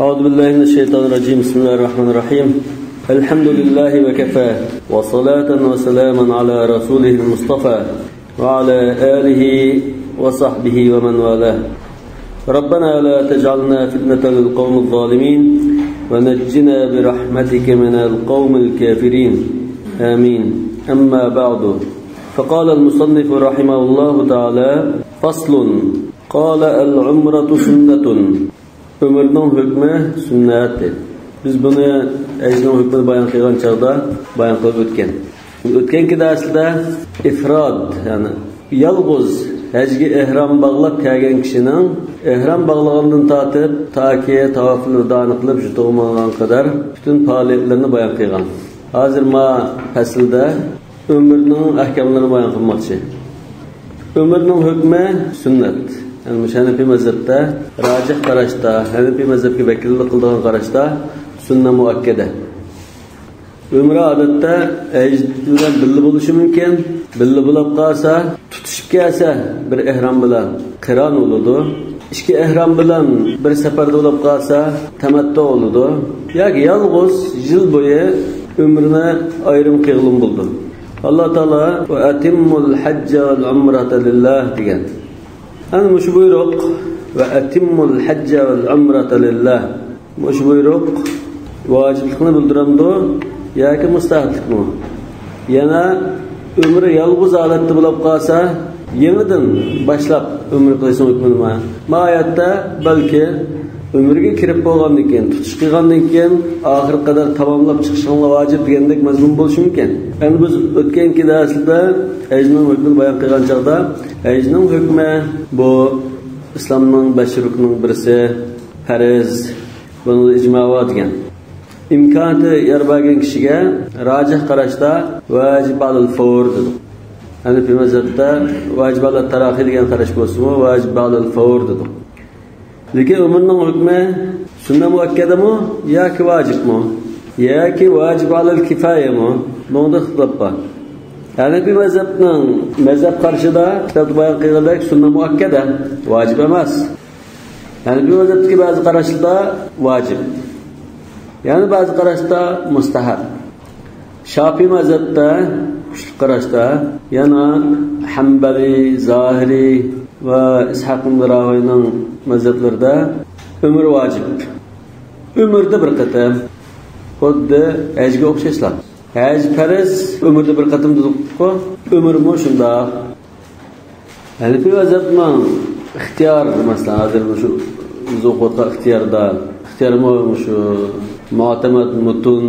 أعوذ بالله من الشيطان الرجيم. بسم الله الرحمن الرحيم. الحمد لله وكفى، وصلاة وسلاما على رسوله المصطفى وعلى آله وصحبه ومن والاه. ربنا لا تجعلنا فتنة للقوم الظالمين ونجنا برحمتك من القوم الكافرين، آمين. أما بعد، فقال المصنف رحمه الله تعالى: فصل. قال العمرة سنة. Ömrünün hükmü sünnettir. Biz bunu ecnin hükmünü bayan kılgan çağda bayan kılıp ötken. Ötkenki dersde ifrad, yani yalğız həcgi ehram bağlap kelgen kişinin ehram bağlağından tatip ta ki tavafını vıdanı kılıp jutuğumangan kadar bütün faaliyetlerini bayan kılgan. Hazır ma fəsildə ömrünün ahkamlarını bayan kılmakçı. Ömrünün hükmü sünnet. Yani Hanefi mezhepte racih qarashda, Hanefi mezhepke vekillik qildigan qarashda sünnet muakkede. Ömrü adetde hec bilan birli bo'lishi mumkin. Birli bo'lib qolsa, tutishib kelsa bir ehram bilan qiron bo'ladi. İki ehram bilan bir safarda bo'lib qolsa tamattu bo'ladi. Yoki yolg'iz yil bo'yi umrini ayrim qilgan bo'ldi. Alloh taolo va atimmul hajja val umrata lillah degan. Ana mush buyruq va atimmul hajja val umrata lillah. Mush buyruq vojiblikni bildiramdi yoki mustahablikmi? Yana umri yolg'iz holatda bo'lib qolsa, yangidan boshlab umr qilish mumkin nima? Ma oyatda balki umrga kirib bo'lgandan keyin, tutish qilgandan keyin oxir qadar tamomlab chiqishinglar vojib degandek mazmun bo'lishi mumkin. Endi biz o'tganki darsda hajning hukmini bayon qilgan chog'da hajning hukmi bu islomning 5 ruknining birisi, farz, buni ijmo degan. İmkanı yer bergan kishiga rojih qarashda vajib alal favr dedi. Hanefi mazhabda vajib alal tarahi degan qarash bo'lsa-mu, vajib alal favr dedi. Lekin umrning hukmi sunna muakkadami yoki vajibmi yoki vajib alal kifoyami? Bunda ixtilof bor. Hanefi mazhabning mazhab qarshida kitobda bayon qilgandek sunna muakkada, vajib emas. Hanefi mazhabdagi ba'zi qarashlarda vajib. Yani bazı qarashda mustahab. Şafii mazhabda kuchli qarashda yana Hanbali, Zahiri va Ishaq ibn Rahoyning mazhablarida umr vojib. Umrda bir qatim, xuddi hajga o'xshashlar. Haj farz, umrda bir qatim dedik-ku, umrmi shundoq. Hanafi mazhabning ixtiyor, masalan, hozir shu biz o'qiyotgan ixtiyorda, ixtiyormi shu mu'tamad mutun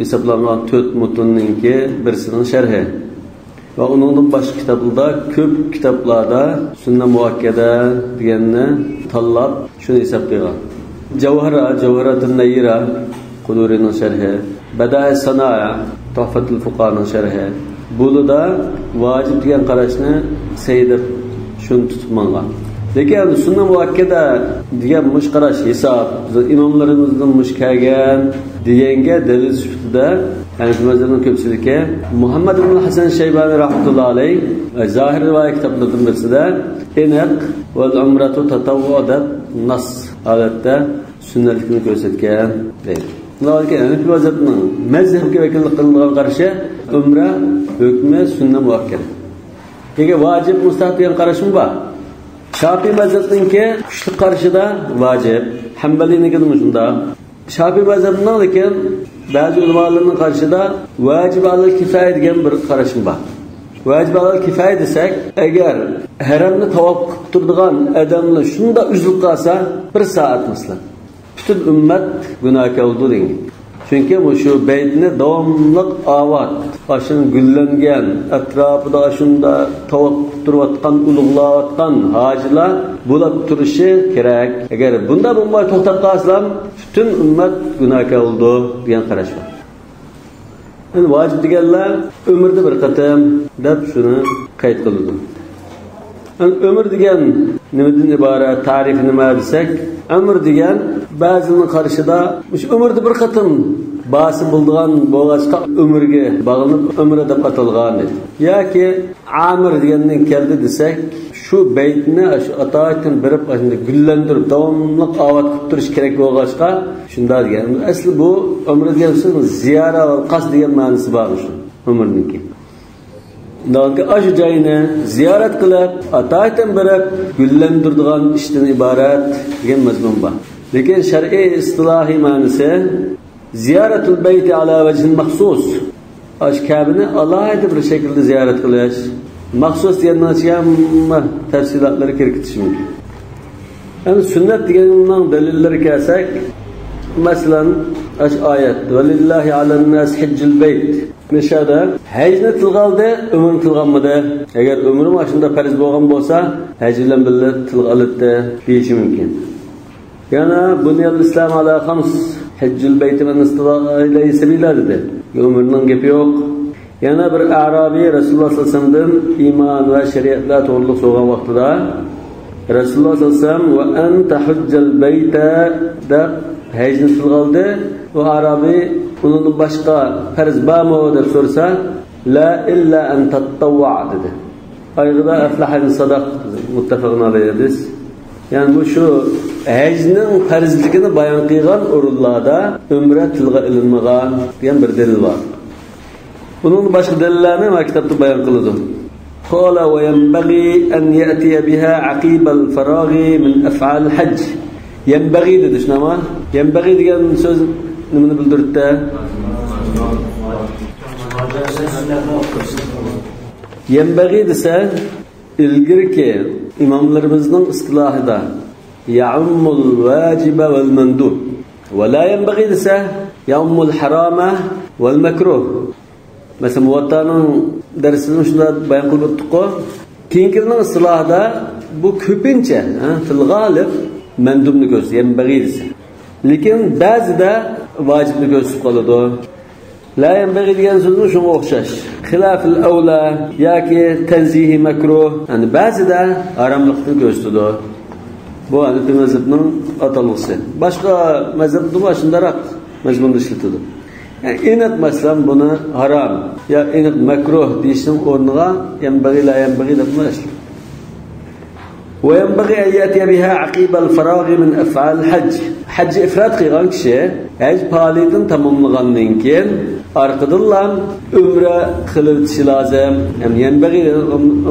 hisoblangan 4 mutunninki birisining sharhi. Va uningdan boshqa kitoblarda, ko'p kitoblarda sunna muakkada deganni tanlab shuni hisob qilgan. Javhara, Javharatun Nayira Qudurining sharhi, Badai Sanaa Tuhfatul Fuqaning sharhi. Bulida vojib degan qarashni saydib shuni tutib mangan. Lekin sunna muakkada degan mush qarash hisob imomlarimizdan mush kelgan deganga dalil sifatida Hanefi mazhabining ko'pchiligi Muhammad ibn Hasan Shaybani rahmatullohi alayh zahir rivoyat kitoblaridan birisida aniq val umratu tatavvu deb nas holatda sunnatlikni ko'rsatgan deydi. Lekin Hanefi mazhabining mazhabga vakillik qiladigan qarashi umra hukmi sunna muakkada. Lekin vojib mustahab degan qarashmi bor? Şafii mazhabiningki kuchli qarashida vojib, Hanbalinikida shunda. Şafii mazhabining lekin ba'zi ulamolarning qarashida vojib alal kifoya degan bir qarashim bor. Vojib alal kifoya desak, agar haramni tavof qilib turadigan odamlar shunda uzilib qolsa, bir soat masalan, butun ummat gunohkor bo'ldi degan. Chunki shu baytni davomli ovat, ashun gullangan, atrofida shunda tavof turayotgan, ulug'layotgan hojilar bo'lib turishi kerak. Agar bunda bo'lmay to'xtab qolsam, butun ummat gunohkor bo'ldi degan qarash bor. Endi vojib deganlar umrda bir qatim deb shuni qayd qildi. Endi umr degan nimadan iborat, ta'rifi nima desak, umr degan ba'zining qarashida shu umrda bir qatim basi bo'lgan bo'lg'achqa umrga bog'lanib umri deb atalgan deydi. Yoki amir degandan keldi desak, Shu baytni shu atoatdan berib gullantirib davomli ovat qilib turish kerak bo'lg'achqa shunday degan. Asli bu umra degan so'z ziyara va qasd degan ma'nosi bor shu umrniki. Shu joyni ziyorat qilib atoatdan berib gullantiradigan ishdan iborat degan mazmun bor. Lekin shar'iy istilohiy ma'nosi ziyoratul bayti ala vajhin maxsus. Ash Kabe'ni alohida bir shaklda ziyorat qilish. Maxsus degandan hamma tafsilotları kiritish mumkin. Yani sünnet deganning dalillari kelsak, masalan, ash oyat valillahi alan-nas hajjul bayt. Nishada hajni tilga oldi, umrni tilga olmadi. Agar umri shunda farz bo'lgan bo'lsa, haj bilan birga tilga oladi deyishi mumkin. Yana bunyal islom ala khams hajjul bayt man istata'a ilayhi sabila dedi. Umrning gapi yo'q. Yana bir Arabiy Rasululloh sallallohu alayhi vasallamdan iymon va shariatlar to'g'riliq so'ragan vaqtida Rasululloh sallallohu alayhi vasallam va anta hujjal bayta deb hajni tilga oldi. Va Arabiy undan boshqa farz bormi deb so'rasa, la illa an tattawwa dedi. Ayg'ida aflaha sadaq muttafaqun alayhi hadis. Yani bu shu hajning farzligini bayon qilgan o'rinlarda umra tilga ilinmagan degan bir dalil bor. Bunun başka delillerini kitapta bayan kıldı. Qala ve yenbaghi en ya'tiya biha aqibal faraghi min af'al hajj. Yenbaghi dedi şuna ama. Yenbaghi degan söz nimani bildirdi? Yenbaghi desa ilgirki imamlarımızın istilahida ya'ummul vacibe vel mendub. Ve la yenbaghi desa ya'ummul harama vel mekruh. Mesela Muvatta'nın dersini şunda bayan qilib o'tdik-ku. Keyingining istilohida bu ko'pincha fil g'olib mandubni ko'rsatadi, yanbag'i desa. Lekin ba'zida vojibni ko'rsatib qoladi. La yanbag'i degan so'zni shunga o'xshash. Xilafil avla yoki tanzihi makruh, ya'ni ba'zida haromlikni ko'rsatadi. Bu Hanafi mazhabining atalg'isi. Boshqa mazhabda shundaroq mazmunda ishlatiladi. Yani aniq masalan buni harom ya aniq makruh deyishning o'rniga yanbag'i la yanbag'i deb ishlatadi. Va yanbag'i an ya'tiya biha aqibal faraghi min af'al hajj. Hajj ifrad qilgan kishi haj faoliyatini tamomlagandan keyin orqadan umra qilib o'tishi lozim. Ya'ni yanbag'i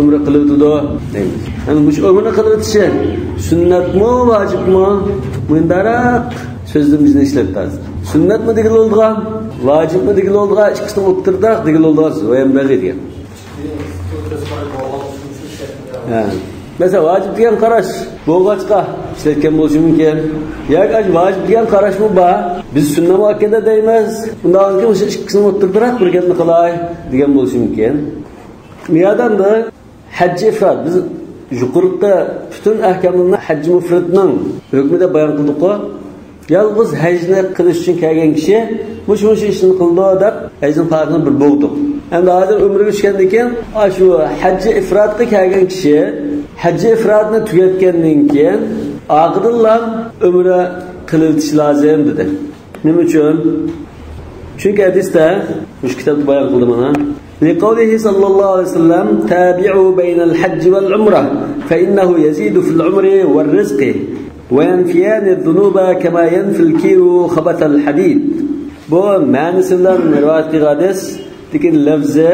umra qilib o'tadi deymiz. Ya'ni bu umra qilib o'tishi sunnatmi, vojibmi? Bundaroq so'zimizni ishlatamiz. Sünnetmi degil oldigan, vacibmi degil oldigan, ikkisini o'ttirdik degil oldigan va yanbag'i degan. Mesela vacib degan qarash bo'lg'achqa ishlatgan bo'lishi mumkin. Yoki vacib degan qarash bu bor. Biz sunnat muakkada deymiz. Undan keyin o'sha ikkisini o'ttirdiroq bir gapni qilay degan bo'lishi mumkin. Niyadan da hajj ifrad biz yuqorida butun ahkamlarni hajj mufridning hukmida bayon qildik-ku. Yalnız hajni qilish uchun kelgan kishi mushu ishni qildi deb hajning farqini bir bo'g'dik. Endi hozir umriga tushgandan keyin shu hajji ifrodga kelgan kishi hajji ifrodni tugatgandan keyin oqidan umra qilitish lozim dedi. Nima uchun? Chunki hadisda shu kitobda bayon qildim mana. لقوله صلى الله عليه وسلم تابعوا بين الحج والعمرة فإنه يزيد في العمر والرزق وينفيان الذنوب كما ينفي الكير خبث الحديد. Bu ma'nisidan rivoyat qilgan hadis, lekin lafzi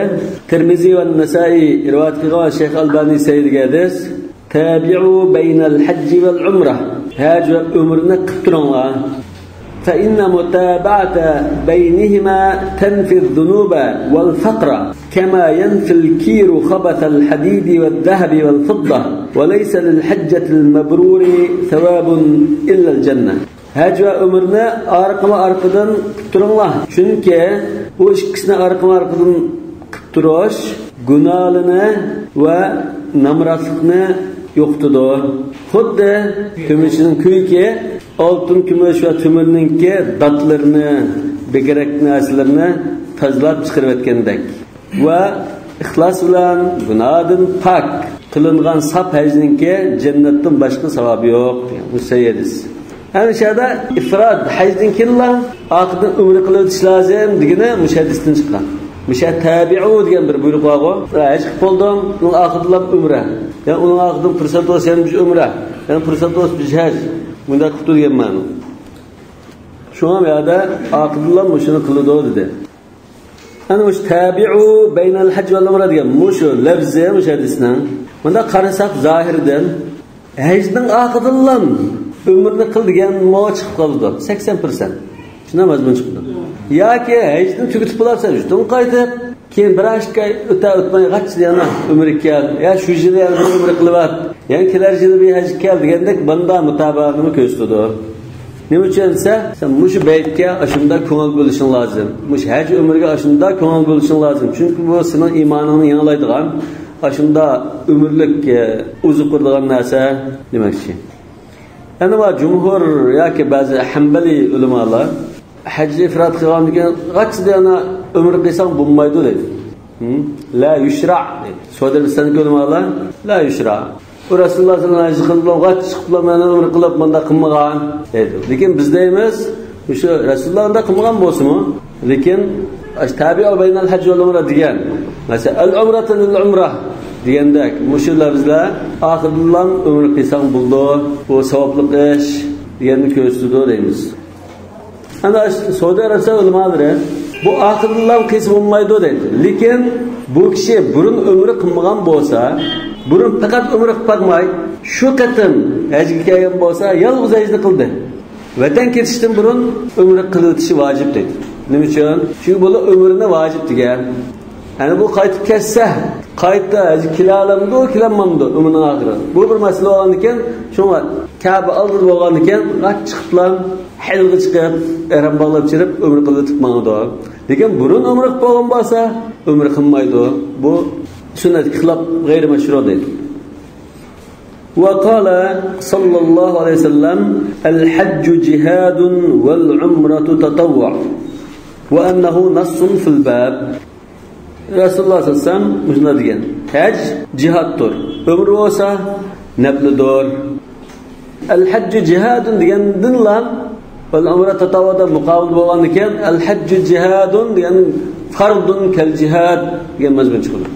Termiziy va Nasaiy rivoyat qilgan Shayx Albaniy sayyidiga hadis. Tabi'u baynal hajji val umra. Haj va umrni qilib turinglar. فإن متابعة بينهما تنفي الذنوب والفقر كما ينفي الكير خبث الحديد والذهب والفضة وليس للحجة المبرور ثواب إلا الجنة. Haj va umrni orqama orqadan qilib turinglar. Chunki bu ikkisini orqama orqadan qilib turish gunohini va namratlikni yo'qotadi. Xuddi temirchining kuyki oltin, kumush va temirninki datlarini, bekerak narsalarni tozalab chiqarib o'tgandek va ixlos bilan gunohdan pok qilingan sap hajninki jannatdan boshqa savobi yo'q degan bu sayyidis. Yani şurada ifrad hajdan keyin oqidan umra qilib o'tish lozim degani mush hadisdan chiqqan. Muşa tabiu degan bir buyruq bor-ku. Haj qilib bo'lding, uning oxirida umra. Ya'ni uning oxirida fursat bo'lsa yana bir umra. Yana fursat bo'lsa bir haj. Bunda qilib degan ma'no. Shunga bu yerda oxirida mushuni qiladi dedi. Ana mush tabiu baynal haj val umra degan mushu lafzi mush hadisning. Bunda qarasak zohirdan hajning oxirida umrni qil degan mo chiqib qoldi 80%. Shundan mazmun chiqdi. Yoki hajni tugatib bo'larsan, shundan qaytib, keyin bir oy o'ta o'tmay g'ach yana umri kel, ya shu yili yana bir umri qilyapti, yana kelar yili bir haj kel degandek bunda mutobaatni ko'rsatdi. Nima uchun desa, sen mushu baytga ashunda ko'ngil bo'lishing lozim. Mush haj umriga ashunda ko'ngil bo'lishing lozim. Chunki bu sening iymoningni yangilaydigan, ashunda umrlik uzuq quradigan narsa demakchi. Endi bu jumhur yoki ba'zi hanbali ulamolar haj ifrat qilgan degan g'achda yana umr qilsang bo'lmaydi deydi. La yushra deydi. Saudi Arabistonning ulamolar la yushra. U Rasululloh sallallohu alayhi vasallam g'ach chiqib mana umr qilib bunda qilmagan deydi. Lekin biz deymiz, o'sha Rasululloh unda qilmagan bo'lsa-mu, lekin tabi'u baynal haj val umra degan, masalan al umratu lil umra degandek mushu lafzlar oxirdan umr qilsang bo'ldi, bu savobli ish deganni ko'rsatdi deymiz. Ana Saudi Arabiston ulamolari bu oxirdan qilsa bo'lmaydi deydi. Lekin bu kishi burun umri qilmagan bo'lsa, burun faqat umri qilib boqmay, shu qatim hajga kelgan bo'lsa, yolg'iz hajni qildi. Vatan ketishdan burun umri qilib o'tishi vojib deydi. Nima uchun? Chunki bu umrini vojib degan. Yani bu qaytib ketsa, qayta haj kelalamdi, kelamamdi umrining oxiri. Bu bir masala bo'lgan ekan, shunga Ka'ba oldida bo'lgan ekan, chiqiblar hilga chiqib, ihrom bog'lab chirib umr qilib tutmaydi. Lekin burun umr qilib bo'lgan bo'lsa, umr qilmaydi. Bu sunnatga xilof g'ayri mashru deydi. وقال صلى الله عليه وسلم الحج جهاد والعمرة تطوع وأنه نص في الباب. Rasululloh sallallohu alayhi vasallam shunday degan: haj jihoddir, umr bo'lsa naflidir. Al hajj jihadun degandan val umra tatawwuda muqobil bo'lgan ekan, al hajj jihadun degan fardun kal jihad degan mazmun chiqadi.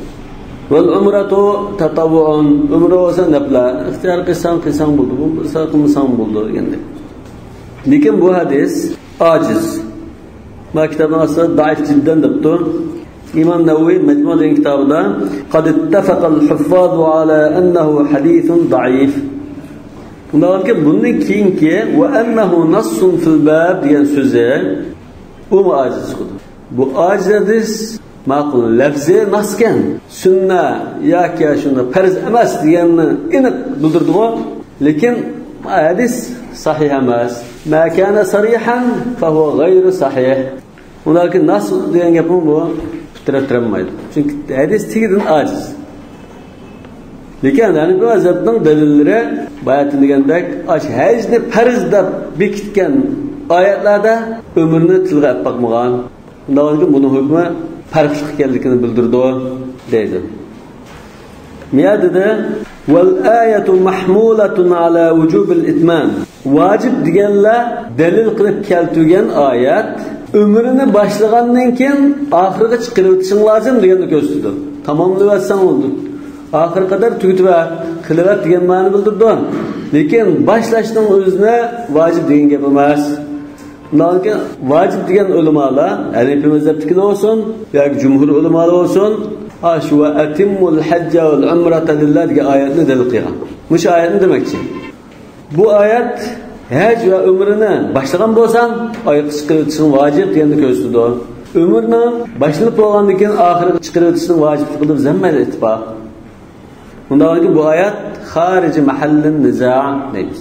Val umratu tatawwuun, umra bo'lsa nafla, ixtiyor qilsang qilsang bo'ldi, bo'lmasa qilmasang bo'ldi degandek. Lekin bu hadis ojiz. Ma kitobning aslida zaif jiddan debdi. İmam Nevevi Mecmu degan kitobida qad ittafaqa al-huffaz ala annahu hadithun zaif. Bundan keyin bundan keyingi va annahu nassun fil bab degan so'zi u ajiz chiqdi. Bu ajiz hadis ma'qul lafzi naskan sunna yoki shunda farz emas deganni aniq bildirdi-ku, lekin hadis sahih emas. Ma kana sarihan fa huwa ghayru sahih. Undan keyin nas degan gapim bu tirab-tirabmaydi. Chunki hadis tegidan ajiz. Lekin yani bu mazhabning dalillari bayatın degandek hajni farz deb bekitgan oyatlarda umrni tilga olib boqmagan. Undan keyin buning hukmi farqli ekanligini bildirdi deydi. Miyadida val ayatu mahmulatun ala wujubil itmam. Vojib deganlar dalil qilib keltirgan oyat umrini boshlagandan keyin oxirigacha qilib o'tishing lozim deganni ko'rsatdi. Tamomlayotsan oldi. Oxiri qadar tugatib qilib degan ma'ni bildirdi. Lekin boshlashning o'zini vojib degan gap emas. Undan keyin vojib degan ulamolar, Hanafi mazhabdagilar bo'lsin yoki jumhur ulamolar bo'lsin, shu va atimmul hajja val umrata lillah degan oyatni dalil qilgan. Mushu oyatni demakchi. Bu oyat haj va umrini boshlagan bo'lsang, oyoqqa chiqib o'tishing vojib deganni ko'rsatdi. Umrni boshlanib bo'lgandan keyin oxiriga chiqib o'tishning vojibligini biz hamma ittifoq. Undan keyin bu oyat xorij mahallin nizo deymiz.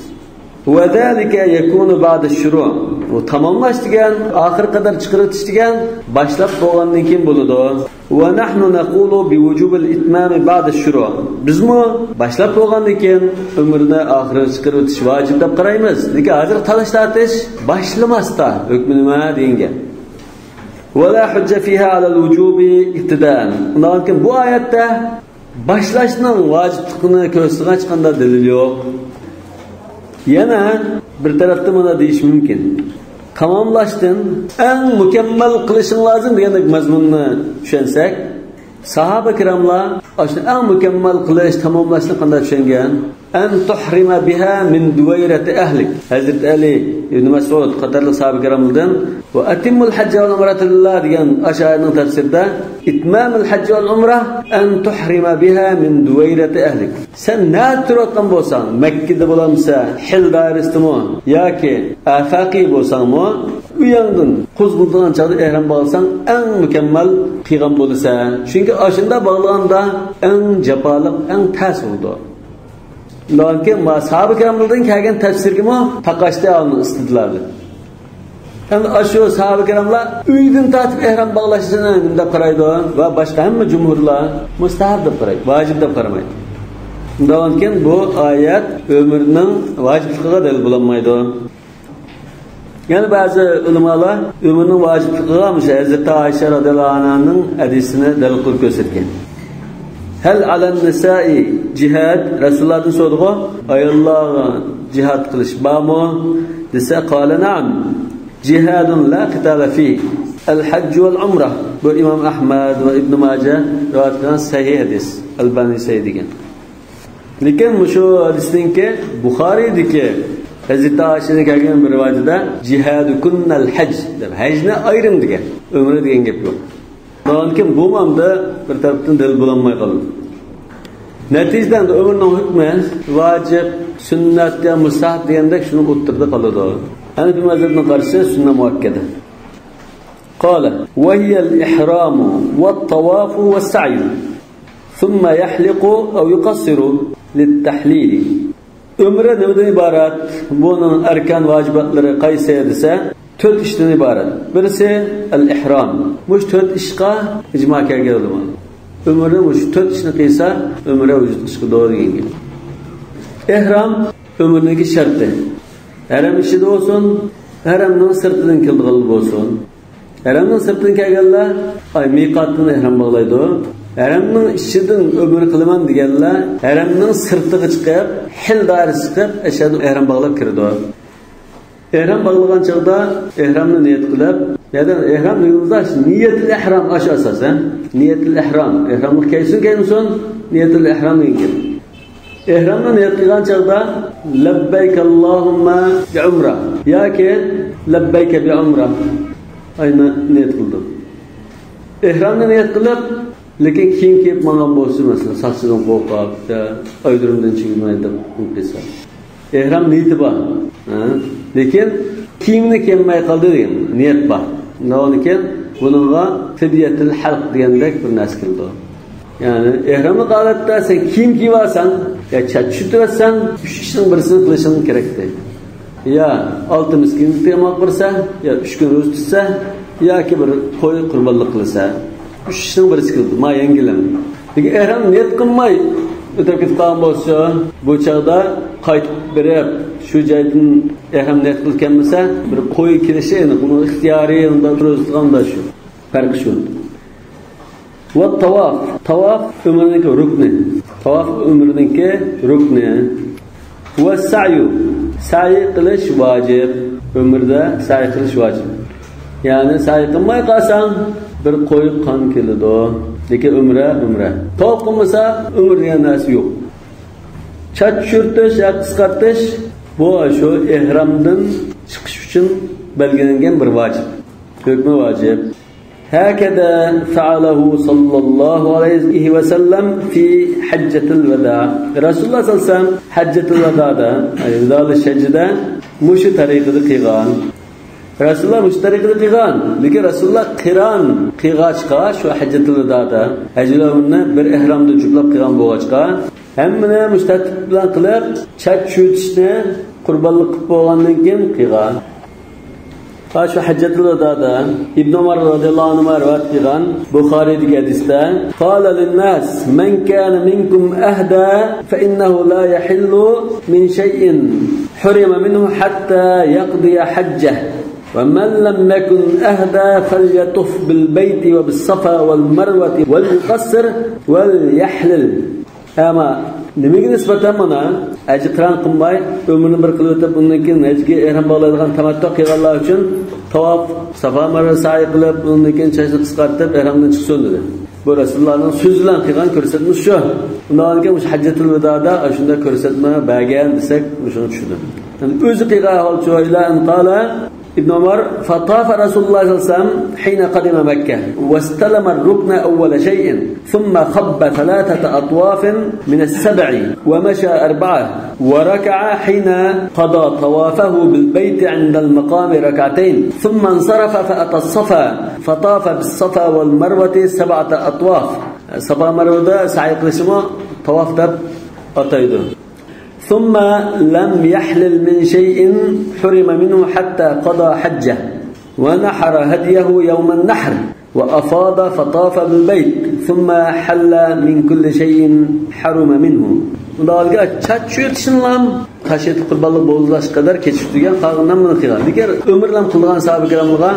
Va zalika yakunu ba'da shuru. Bu tamomlash degan, oxir qadar chiqarib o'tish degan boshlab bo'lgandan keyin bo'ladi. Va nahnu naqulu bi wujubil itmam ba'da shuru. Bizmi boshlab bo'lgandan keyin umrni oxiriga chiqarib o'tish vojib deb qaraymiz. Lekin hozir talash tortish boshlamasda hukmi nima degan. Va la hujja fiha ala al-wujubi ibtidaan. Undan keyin bu oyatda boshlashning vojibligini ko'rsatgan hech qanday dalil yo'q. Yana bir tarafda mana deyish mumkin. Tamamlaştın, eng mükemmel qilishing lazım degandek mazmunni tushunsак, sahoba kiramlar en mükemmel qilish, tamamlashni qanday tushungan? En tuhrima biha min duvayrati ahlik. Hazrat Ali ibn Mas'ud qatorliq sahoba kiramlardan va atimmul hajja vel umrata lillah degan oyatning tafsirida itmamul hajja vel umra en tuhrima biha min duvayrati ahlik. Sen ne turayotgan bo'lsang, Makkada bo'lamsa, Hil doirasidami yoki afaqi bo'lsangmi, u yoqdan qo'zg'algan chog'da ihrom bog'lasang eng mukammal qilgan bo'lasan. Chunki ashunda bog'laganda eng jafoliq, eng tas bo'ldi. Lekin sahoba kiramlardan kelgan tafsirgimi taqashdi istidloli. Endi shu sahoba kiramlar uydan tortib ihrom bog'lashini deb qaraydi va boshqa hamma jumhurlar mustahab deb qaraydi, vojib deb qaramaydi. Undan keyin bu oyat umrning vojibligiga dalil bo'lolmaydi. Yani bazı ulemalar umrning vojibligiga Hazreti Ayşe radıyallahu anh'ın hadisini dalil qilib ko'rsatgan. Hal alan nisai jihad Resulullah'dan so'radi, ayollarga jihad qilish bormi desa, qala na'am. Jihadun la qitala fi al-hajj wal umrah. Bu İmam Ahmad va İbn Majah rivoyat qilgan sahih hadis, Albani sahih degan. Lekin shu hadisninki Buxoriydagi Hazreti Ayşe'nin kelgan bir rivoyatida jihadu kunnal hajj deb hajni ayrim degan, umra degan gap yo'q. Lekin bu mamda bir tarafdan dalil bo'lolmay qoldi. Natijadan umrning hukmi vojib, sunnat ya mustahab degandek shuni o'ttirda qoladi. Hanafi mazhabining qarashi sunna muakkada. Qala wa hiya al-ihram wa at-tawaf wa as-sa'y. Thumma yahliqu aw yuqassiru lit-tahlil. Umra nimadan iborat? Buning arkan vajibatlari qaysi desa, to'rt ishdan iborat. Birisi al-ihrom. Bu to'rt ishga ijmo kelgan ulamo. Umrni bu to'rt ishni qilsa, umra vujudga chiqadi degan gap. Ihrom umrning sharti. Haram ichida bo'lsin, haramning sirtidan kelgan bo'lsin. Haramning sirtidan kelganlar ay miqotdan ihrom bog'laydi. Haramning ichidan umr qilaman deganlar haramning sirtiga chiqib, hil doirasiga chiqib, ashadu ihrom bog'lab kirdi. Ihrom bog'lagan chog'da ihromni niyat qilib, ya'ni ihrom deganimizda niyatul ihrom ash asosan, niyatul ihrom, ihromni kiysin kiysin, niyatul ihrom degan. Ihromni niyat qilgan chog'da labbayk allohumma bi umra yoki labbayka bi umra ayni niyat qildi. Ihromni niyat qilib, lekin kiyim kiyib mangan bo'lsa, masalan, sochidan qo'rqib, oydirimdan chigilmaydi deb qilsa. Ihrom niyati bor. Lekin kiyimni kiymay qoldi degan niyat bor. Lekin buningga fidyatul halq degandek bir narsa keldi. Yani ihromli holatda sen kiyim kiyib olsan, ya chach tushirsan, uch ishning birisini qilishing kerak deydi. Ya 6 miskin tomoq qilsa, ya 3 kun ro'za tutsa, yoki bir qo'y qurbonlik qilsa. Uch ishning birisi qildi, ma yangilan. Lekin ihrom niyat qilmay o'tib ketib qolgan bo'lsa, bu chog'da qaytib berib shu joydan ihrom niyat qilib kelmasa, bir qo'y kelishi endi buni ixtiyoriy undan ro'za tutganda shu. Farqi shu. Va tavof, tavof umrniki rukni. Tavof umrniki rukni. Va sa'yu, sa'i qilish vojib. Umrda sa'i qilish vojib. Ya'ni sa'i qilmay qolsang bir qo'y qon keladi. Lekin umra umra. Tavof qilmasa umr degan narsa yo'q. Chach tushirtish yo qisqartish bu shu ihromdan chiqish uchun belgilangan bir vojib. Hukmi vojib. هكذا فعله صلى الله عليه وسلم في حجة الوداع. رسول الله صلى الله عليه وسلم حجة الوداع da, yani vidalash hajida mushu tariqada qilgan. Rasululloh mushu tariqada qilgan. Lekin Rasululloh qiron qilg'achqa shu hajjatul vadoda hajlarni bir ihromda juplab qilgan bo'lg'achqa hammani mustatib bilan qilib chach tushirishni qurbonlik qilib bo'lgandan keyin qilgan. Shu hajjatul vadoda Ibn Umar radhiyallohu anhu rivoyat qilgan Buxoriydagi hadisda qala lin-nas man kana minkum ahda fa innahu la yahillu min shay'in hurima minhu hatta yaqdiya hajjah va man lam yakun ahda falyatuf bil bayti va bis safa wal marwati wal yuqassir wal yahlil. Ama nimaga nisbatan mana Hacı qiron qilmay, ömrünü bir qilib o'tib, undan keyin hajga ihrom bog'laydigan tamattu qilganlar uchun tavof, Safa Marva sa'i qilib, undan keyin chachni qisqartib ihromdan chiqsin dedi. Bu Rasulullohning so'zi bilan qilgan ko'rsatma shu. Undan keyin o'sha hajjatul vidoda shunda ko'rsatma bergan desak, shuni tushundim. Yani o'zi qilgan hol shu ila qala ابن عمر فطاف رسول الله صلى الله عليه وسلم حين قدم مكة واستلم الركن أول شيء ثم خب 3 أطواف من 7 ومشى 4 وركع حين قضى طوافه بالبيت عند المقام ركعتين ثم انصرف فأتى الصفا فطاف بالصفا والمروة 7 أطواف. صفا مروة سعي قلشما طواف دب أطيده. ثم لم يحلل من شيء حرم منه حتى قضى حجه ونحر هديه يوم النحر وأفاض فطاف بالبيت ثم حل من كل شيء حرم منه. Ularga chachutishinlam tashit qurbonlik bo'zlash qadar kechiktirgan qolgandan buni qilgan. Digar umrlam qilgan sahoba ikramlarga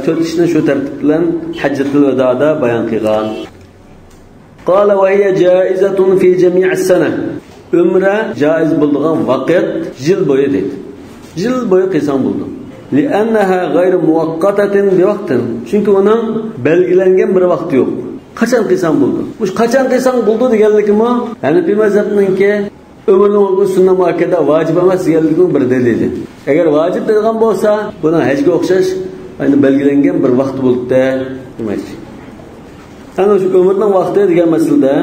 to'rt ishni shu tartib bilan hajjatul vidoda bayon qilgan. Qala va hiya jaizatun fi jami' as-sana. Umra caiz bulduğun vakit yıl boyu dedi. Yıl boyu kıysan buldu. لِأَنَّهَا غَيْرُ مُوَقَّتَةٍ بِوَقْتٍ. Çünkü onun belgilengen bir vakti yok. Kaçan kıysan buldu. Bu kaçan kıysan buldu deganligimi, Hanefi mezhebinin ömrünün sünnet muakkada vacip emas deganliginin bir delili. Eğer vacip degan bo'lsa, buna hajga o'xshash aynı belgilengen bir vaqt bo'ldi demak. Ana shu ömrünün vaqti degan masalada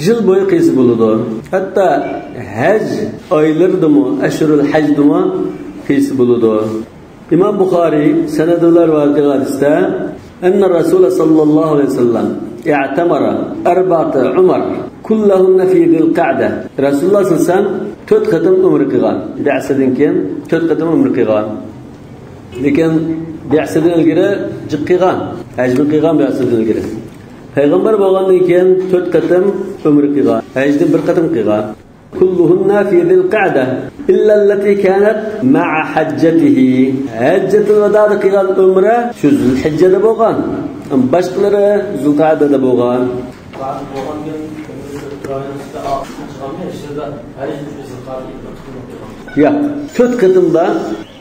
yıl boyu qiysi bo'ladi. Hatta haj oylaridimi, ashrul hajdimi qiysi bo'ladi. İmam Buxoriy sanadlar rivayet hadisda أن الرسول صلى الله عليه وسلم اعتمر 4 عمر كلهن في ذي القعدة. رسول الله صلى الله عليه وسلم 4 ختم عمر قيغان. بعثدin keyin 4 ختم عمر قيغان. Lekin بعثدin ilgari jiq qilgan, hajni qilgan بعثدin ilgari. Payg'ambar bo'lgandan keyin 4 qatim umr qilgan, hajni 1 qatim qilgan. Kulluhunna fi zil qa'da illa allati kanat ma'a hajjatihi. Hajjatul vidoda qilgan umra shu Zulhijjada bo'lgan. Boshqalari Zulqa'dada bo'lgan. Yo'q, 4 qatimda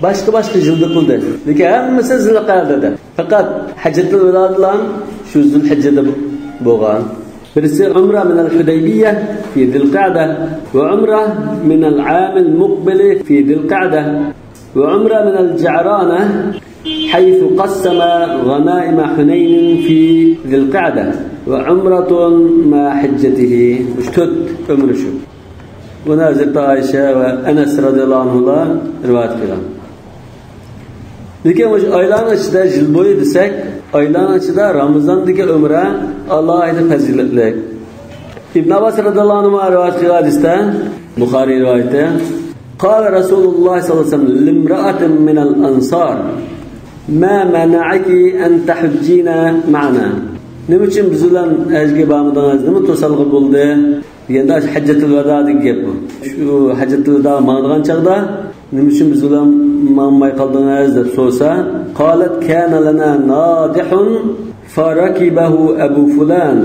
boshqa yilda qildi. Lekin hammasi Zulqa'dada. Faqat hajjatul vido bilan shu Zulhijjada bo'lgan. Birisi umra min al-Hudaybiyah fi Zilqa'da va umra min al-'am al-muqbil fi Zilqa'da va umra min al-Ja'rana haythu qassama ghanaim Hunayn fi Zilqa'da va umratun ma hajjatihi. 3 umra shu. Buni Hazreti Ayşe va Anas radhiyallohu anhular rivayet qilgan. Lekin o'sha oylarning ichida yil bo'yi desak, oylarning ichida Ramazondagi umra alohida fazilatli. İbn Abbas radhiyallohu anhu rivayet qilgan hadisda, Buxoriy rivoyati, qala Rasululloh sollallohu alayhi vasallam limra'atin min al-ansar ma mana'aki an tahujjina ma'ana. Nima uchun biz bilan hajga bormadingiz? Nima to'salg'i bo'ldi? Deganda hajjatul vido degan gap bu. Shu hajjatul vido mangdigan chaqda nima uchun biz bilan mangmay qoldingiz deb so'rasa, qalat kana lana nadihun farakibahu abu fulan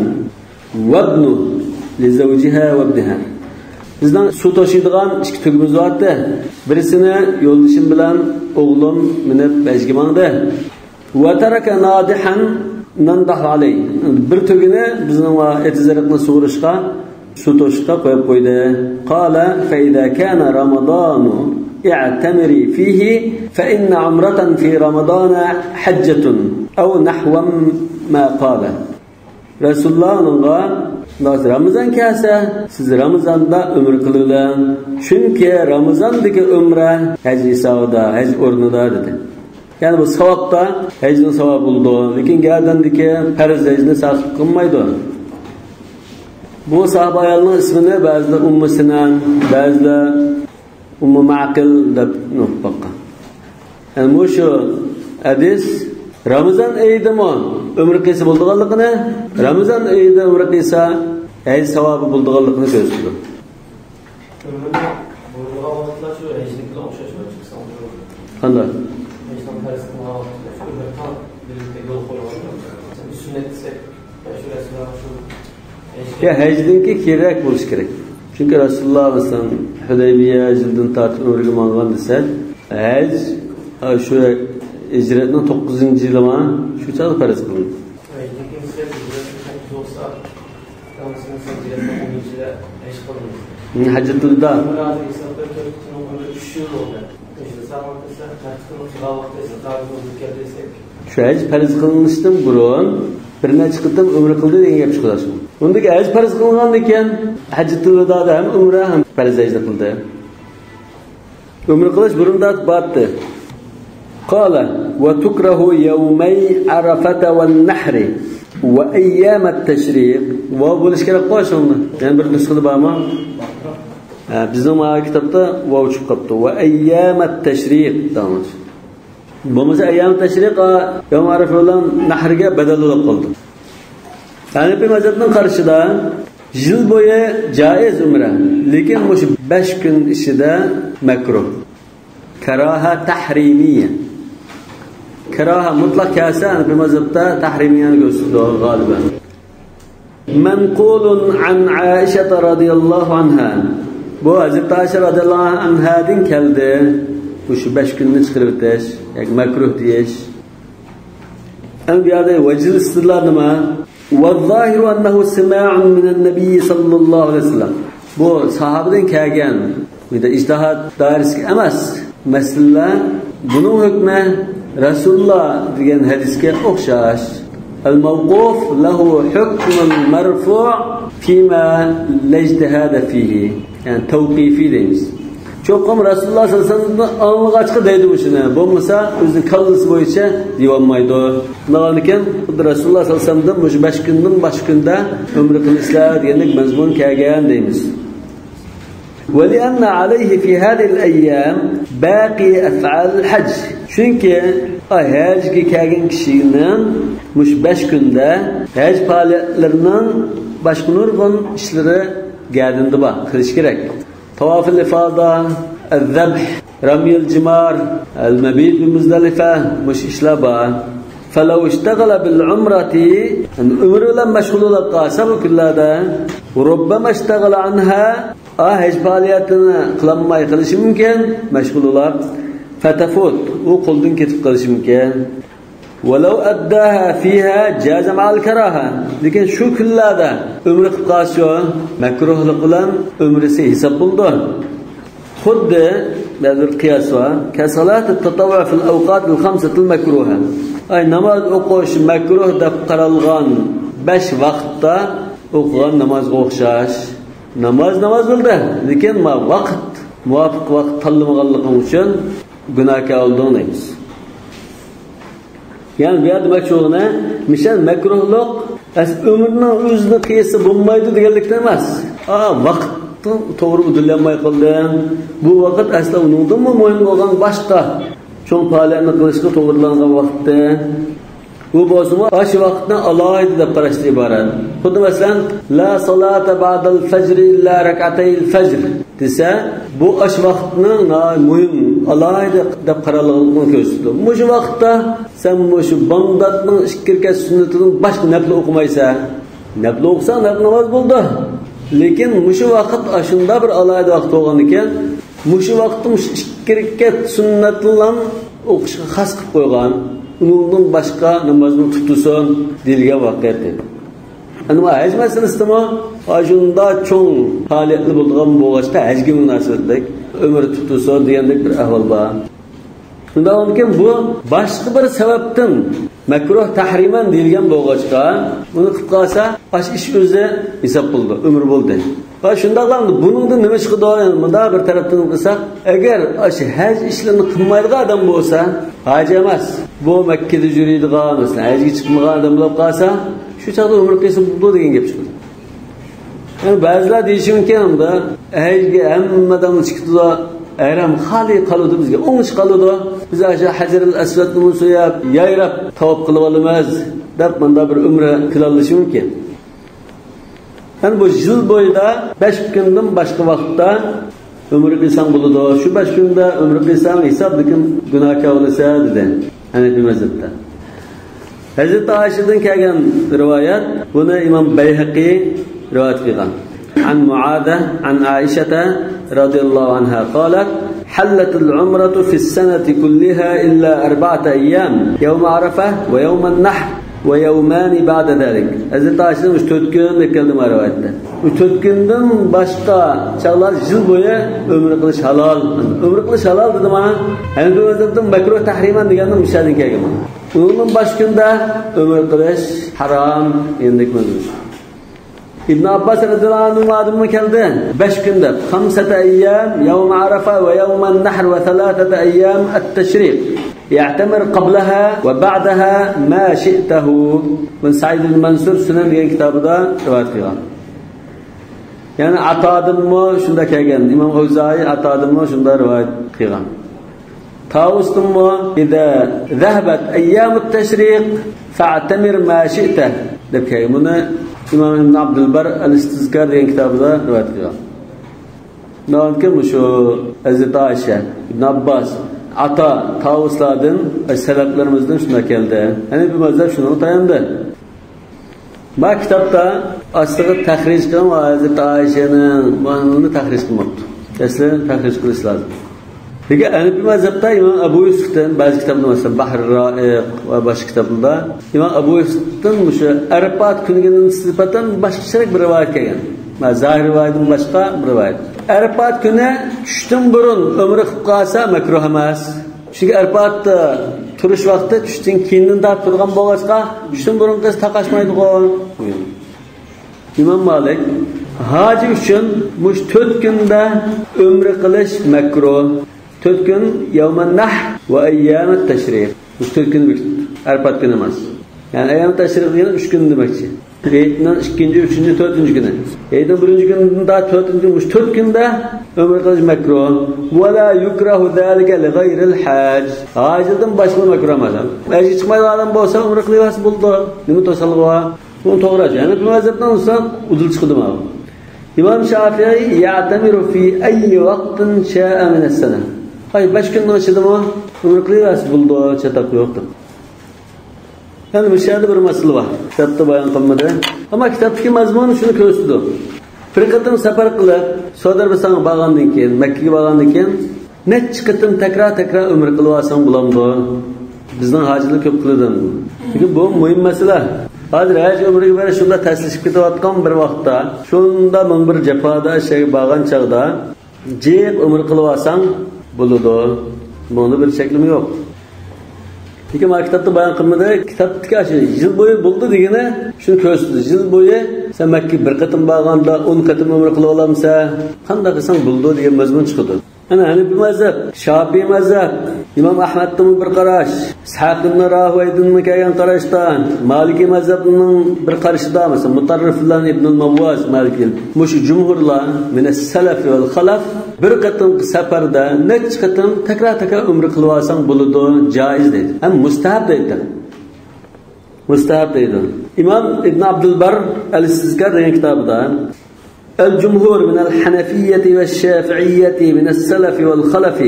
va ibnu li zawjiha va ibniha. Bizdan suv toshiydigan ikki tugimiz bor-edi. Birisini yo'ldoshim bilan o'g'lim minib hajga mangdi. Va taraka nadihan nandah alay. Bir tugini bizning etizariqni sug'urishga, suv toshishga qo'yib qo'ydi. Qala fa iza kana ramadanu i'tamiri fihi fa inna umratan fi ramadana hajjatun aw nahwa ma qala. Rasululloh unga Ramazon kelsa, siz Ramazonda umr qilinglar. Chunki Ramazondagi umra haj hisobida, haj o'rnida dedi. Yani bu savobda hajning savobi bo'ldi, lekin gardandagi farz hajni saqib qilmaydi. Bu sahoba ayolning ismini ba'zida Ummu Sinan, ba'zida Ummu Ma'qil deb boqqan. Yani bu shu hadis Ramazon oyidami umr qilsa bo'lganligini, Ramazon oyida umr qilsa haj savobi bo'lganligini ko'rsatdi. Umrni bo'lgan vaqtlar shu hajnikiga o'xshashmi chiqsa? Qanday? Hajdan farz qilgan vaqtlar shu umr birlikda yo'l qo'yilgan. Sünnet desek, shu Rasululloh shu Ya hajninki kerak bo'lishi kerak. Chunki Rasululloh masalan Hudaybiya yilidan tortib umrga mangan desa, haj shu hijratning 9-yilimi shu chog'da farz qilindi. Hajjatul Vida. Shu haj farz qilinishidan burun bir necha qitim umra qildi degan gap chiqadi. Undagi haj farz qilingandan keyin Hajjatul Vidoda ham umra ham farz hajni qildi. Umra qilish burunda batdi. Qala va tukrahu yawmay Arafata van Nahr va ayyam at-tashriq. Va bo'lish kerak qo'sh uni. Yana bir nusxada bormi? Bizning kitobda vav chiqib qolibdi. Va ayyam at-tashriq deymiz. Bo'lmasa ayyam at-tashriq yawm Arafa bilan Nahrga badal bo'lib qoldi. Hanafi mazhabining qarashida yil bo'yi joiz umra, lekin o'sha 5 kun ichida makruh. Karoha tahrimiyya. Karoha mutlaq kelsa Hanafi mazhabda tahrimiyani ko'rsatadi g'oliban. Manqulun an Aisha radhiyallohu anha. Bu Hazreti Ayşe radhiyallohu anhadan keldi. Bu shu 5 kunni chiqarib o'tish, yoki makruh deyish. Endi bu yerda vajil istidlal nima? والظاهر أنه سماع من النبي صلى الله عليه وسلم. Bu sahabedan kelgan, bu da ijtihad dairasi emas. Masala bunun hukmi Rasululloh degan hadisga o'xshash. Al-mawquf lahu hukmun marfu' fima la ijtihada fihi. Ya'ni tawqifi deymiz. Cho'qim Rasululloh sollallohu alayhi vasallamdan anglag'achqa deydi bu shuni. Bo'lmasa o'zining kallasi bo'yicha deyolmaydi. Bundan keyin xuddi Rasululloh sollallohu alayhi vasallamdan shu 5 kundan boshqa kunda umr qilishlar degandek mazmun kelgan deymiz. ولأن عليه في هذه الأيام باقي أفعال الحج. Chunki hajga kelgan kishining mush 5 kunda haj faoliyatlarining boshqa nurg'un ishlari gardinda bor, qilish kerak. طواف الإفاضة، الذبح، رمي الجمار، المبيت بمزدلفة، مش إشلابا. فلو اشتغل بالعمرة، الأمر لم مشغول القاسم كل هذا، وربما اشتغل عنها، هج فعالياتنا قلما يخلش ممكن مشغول الله، فتفوت وقلدن كتف قلش ممكن. ولو أداها فيها جاز مع الكراهة. لكن شو كل هذا عمر قاسو مكروه لقلن عمرسي حساب بلده. خد بهذا القياس كصلاة التطوع في الأوقات الخمسة المكروهة. أي نماز أقوش مكروه دب قرالغان بش وقت أقوان نماز أخشاش نماز نماز بلده، لكن ما وقت موافق وقت طل مغلق مشان گناهکار oldun deymiz. Yani bu yerda demakchi misal makruhluq umrning o'zini qiysi bo'lmaydi deganlikdan emas. Vaqtni to'g'ri udillanmay qoldi. Bu vaqt asli uningdanmi muhim bo'lgan boshqa cho'ng faoliyatni qilishga to'g'rilangan vaqtda. Bu bo'lsa shu vaqtni alohida deb qarashdan iborat. Xuddi masalan la salata ba'dal fajr illa rak'atayil fajr desa, bu ash vaqtning muhim alohida deb qaralganligini ko'rsatadi. Mushu vaqtda sen mushu bomdodning ikki rakat sunnatidan boshqa nafl o'qimaysan. Nafl o'qisang nafl namoz bo'ldi. Lekin mushu vaqt shunda bir alohida vaqt bo'lgan ekan, mushu vaqtda mushu ikki rakat sunnatlan o'qishga xos qilib qo'ygan. Undan boshqa namozni tutsin deyilgan vaqt. Endi haj masalasida shunda cho'ng faoliyatli bo'lgan bo'lg'achda hajga munosabatlik umr tutsin degandek bir ahvol bor. Undan keyin bu boshqa bir sababdan makruh tahriman deyilgan bo'lg'achqa uni qilib qolsa, ash ish o'zi hisob bo'ldi, umr bo'ldi. Va shundaqla buningdan nima chiqadi? Bunda bir tarafdan qilsak, agar ash haj ishlarini qilmaydigan odam bo'lsa, haj emas, bu Makkada yuradigan, masalan, hajga chiqmagan odam bo'lib qolsa, shu chog'da umr qilsa bo'ldi degan gap chiqadi. Yani ba'zilar deyishi mumkin unda hajga hamma odam chiqdi, ayram xoli qoladi bizga, o'ngish qoladi. Biz o'sha Hajarul Aswadni suyab, yayrab tavob qilib olamiz deb bunda bir umra qila olishi mumkin. Yani bu yil bo'yida 5 kundan boshqa vaqtda umr qilsang bo'ladi. Shu 5 kunda umr qilsang hisob, lekin gunohkor bo'lsa dedi. Hanafi mazhabda. Hazrati Oyshadan kelgan rivoyat, buni Imom Bayhaqi rivoyat qilgan. عن معاذة عن عائشة رضي الله عنها قالت حلت العمرة في السنة كلها إلا 4 أيام يوم عرفة ويوم النحر ويومان بعد ذلك. Hazreti Ayşe'den 3-4 kun keldi rivayette. 3-4 kundan başqa çağlar yıl boyu ömür qilish halol. Ömür qilish halol dedi mana. Hanafi mazhabdan makruh tahriman degandan mushadan kelgan. Undan boshqa kunda ömür qilish harom endik mazhab. İbn Abbas radhiyallohu anhu adımı keldi. 5 kunda 5 ayyam yawm Arafa ve yawm an-nahr ve 3 ayyam at-tashriq. يعتمر قبلها وبعدها ما شئته. من سعيد المنصور سنن degan kitobida rivoyat qilgan. Ya'ni Atodimmi shunda kelgan, Imom Avzoiy Atodimmi shunda rivoyat qilgan. Tavusdimmi إذا ذهبت أيام التشريق فاعتمر ما شئت deb kelgan. Buni Imom Ibn Abdul Bar Al-Istizkar degan kitobida rivoyat qilgan. Nonki shu Hazrati Aisha, Ibn Abbas, Ata, Tavuslardan, salaflarimizdan shunday keldi. Ya'ni bu mazhab shuni tayandi. Bu kitobda asliga tahrij qilgan va Hazrati Aishaning buni tahrij qilmoqdi. Asli tahrij qilish lozim. Lekin Hanafi mazhabda Imom Abu Yusufdan ba'zi kitoblarda, masalan Bahr Roiq va boshqa kitoblarda Imom Abu Yusufdan o'sha Arafat kuniga nisbatan boshqacharak bir rivoyat kelgan. Zahir rivoyatdan boshqa bir rivoyat. Arafat kuni tushdan burun umri qilib qolsa makruh emas. Chunki Arafatda turish vaqti tushdan keyindan da turgan bo'lg'achqa tushdan burun qiz taqashmaydi. İmom Malik hoji uchun mush 4 kunda umri qilish makruh. 4 kun yawm an-nahr va ayyam at-tashriq. Bu 4 kun bekitdi. Arafat kuni emas. Ya'ni ayyam at-tashriq degani 3 kun demakchi. Hayitning 2-chi, 3-chi, 4-chi kuni. Hayitning 1-chi kunidan 4-chi kun, 4 kunda umr qilish makruh. Va la yukrahu zalika li ghayril haj. Hajdan boshqa makruh emas. Hajga chiqmaydigan odam bo'lsa umr qilaversa bo'ldi. Nima to'salg'i bor? Bu to'g'ri. Ya'ni bu mazhabdan olsa udil chiqdi mana. İmom Shafi'i ya'tamiru fi ayyi vaqtin sha'a min as-sana. Hay 5 kunning ichidami umr qilaversa bo'ldi, chataq yo'qdir. Yani bu şeyde bir mesele var. Kitapta bayan qilmadi. Ama kitaptaki mazmunu şunu ko'rsatdi. Bir qatim safar qilib, Saudi Arabistonga borgandan keyin, Makkaga borgandan keyin necha qatim takrar-takrar umr qilib olsang bo'lamdi. Bizning hojilar ko'p qiladi. Lekin bu muhim masala. Hozir haj umriga berish shunda taslishib ketayotgan bir vaqtda, shunda ming bir jafoda shayga borgan chog'da jiq umr qilib olsang bo'ladi. Buni bir cheklimi yo'q. Lekin mana kitapda bayon qilmadi. Kitapdagi shu yil bo'yi bo'ldi degani shuni ko'rsatdi. Yil bo'yi sen Makka bir qatim borganda 10 qatim umr qilib olamsan, qanday qilsang bo'ldi degan mazmun chiqadi. Ana Hanafi mazhab, Shofiy mazhab, İmom Ahmadning bir qarash, Ishaq ibn Rahvayning kelgan qarashdan, Maliki mazhabning bir qarashida, masalan Mutarrif bilan Ibn al-Mawaz Maliki, mushu jumhurlar min as-salaf wal khalaf bir qatim safarda necha qatim takrar-takrar umr qilib olsang bo'ladi, joiz deydi. Ham mustahab deydi. Mustahab deydi. İmom Ibn Abdul Bar Al-Istizkar degan kitobida الجمهور من الحنفية والشافعية من السلف والخلف